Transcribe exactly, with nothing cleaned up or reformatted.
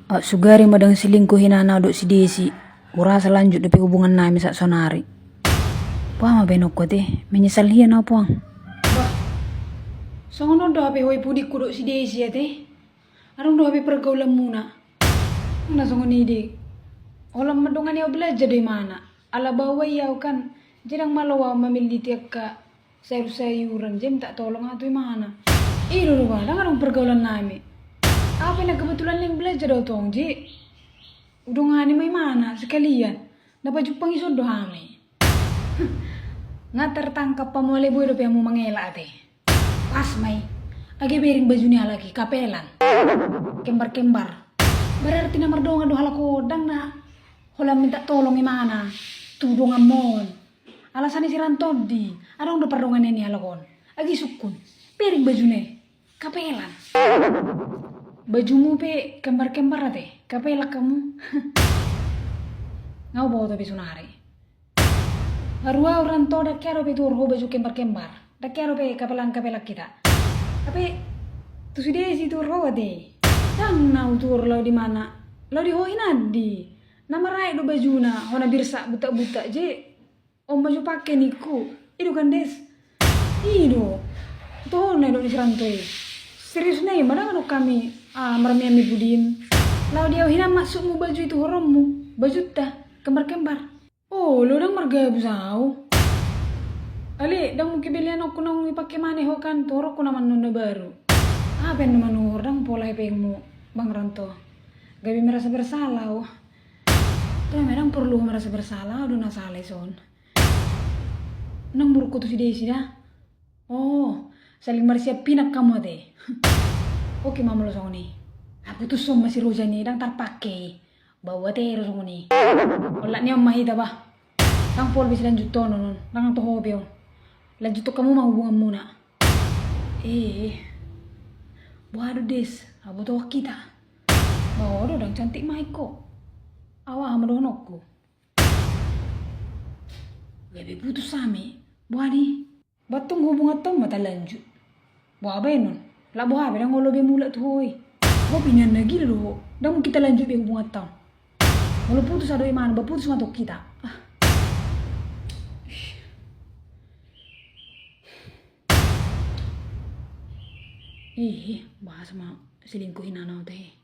Aut sugari ma dang selingkuh inana dok si Desi. Urasa lanjut dope hubungan nami saat sonari. Poa ma baenonku ate, menyesal hian au poang. Bah, songon on do hape hoi pudingku dok si Desi ate. Adong do hape pergaulanmuna. Nga songon i de. Holan mandongani au belajar do imana. Ala baoa i au kan, jadi dang malo au mamiliti angka sayur-sayuran, jadi minta tolong au tu imana. I do do ba, dang adong pergaulan nami. Au pe na kebetulan leng belajar do tong, jadi hudongani ma imana sekalian. Na pajumpang i son do hami. Nga tertangkap hamu ale, boi dope hamu mangelak ate. Pas ma i. Age bering baju ni halak i, kapelan. Kembar-kembar. Berarti na mardongan do halak on, dang na holan minta tolong imana tu donganmon. Alasan ni si Ranto di, adong do pardonganan ni halak on. Age sungkun. Bering bajuna i. Kapelan. Bajumu pe kembar-kembar ate. Kapelak hamu. Nga huboto be sonari. Nga rua orang to, dang hea dope tuor ho baju kembar-kembar. Dang hea dope kapelan-kapelan hita. Hape tu si Desi tuor ho ate. Dang na hutuor laho di mana. Laho di ho hian di. Na maraek do bajuna, hona birsak butak-butak je. On baju pake ningku. I do kan Des. I do. Toho na i dok ni si Ranto i. Serius na i ma, dang adong hami, ah, marmian ni pudim. Laho di au hian maksudmu baju i tuhoronmu. Bajunta. Kembar-kembar. Olo, dang margabus au. Ale, dang mungkin belian okku naung ipake mane ho kan, tuhoronku na manon na baru. Aha pe na manuhor, dang pola hepengmu, Bang Ranto. Gabe merasa bersalah au. Toe ma, dang porlu merasa bersalah, au do na sala i son. Nang buruk ho tu si Desi da. Oh, saling marsiap pinang hamu ate. Oke ma molo songon i. Ah, putushon ma si Roja ni, dang tarpake i. Baoa ate do songon i. Olat ni on ma hita bah. Dang pola be silanjuthonon on, dang toho be on. Lanjuthon hamu ma hubunganmuna. Eh. Boha do Des, ah, botohon hita. Boha do, dang cantik ma ingkon. Au aha ma dohononku. Gabe putus hami. Boha di. Ba tung hubungan ta on ma talanjut. Boha baenon. Lak boha be, dang olo be mulak tu ho i. Ho pe nian na gila do ho. Dang mungkin talanjut be hubungan ta on. Molo putus adong imana, ba putus ma tong hita. Ah. Ih, bahas ma selingkuh inana on te.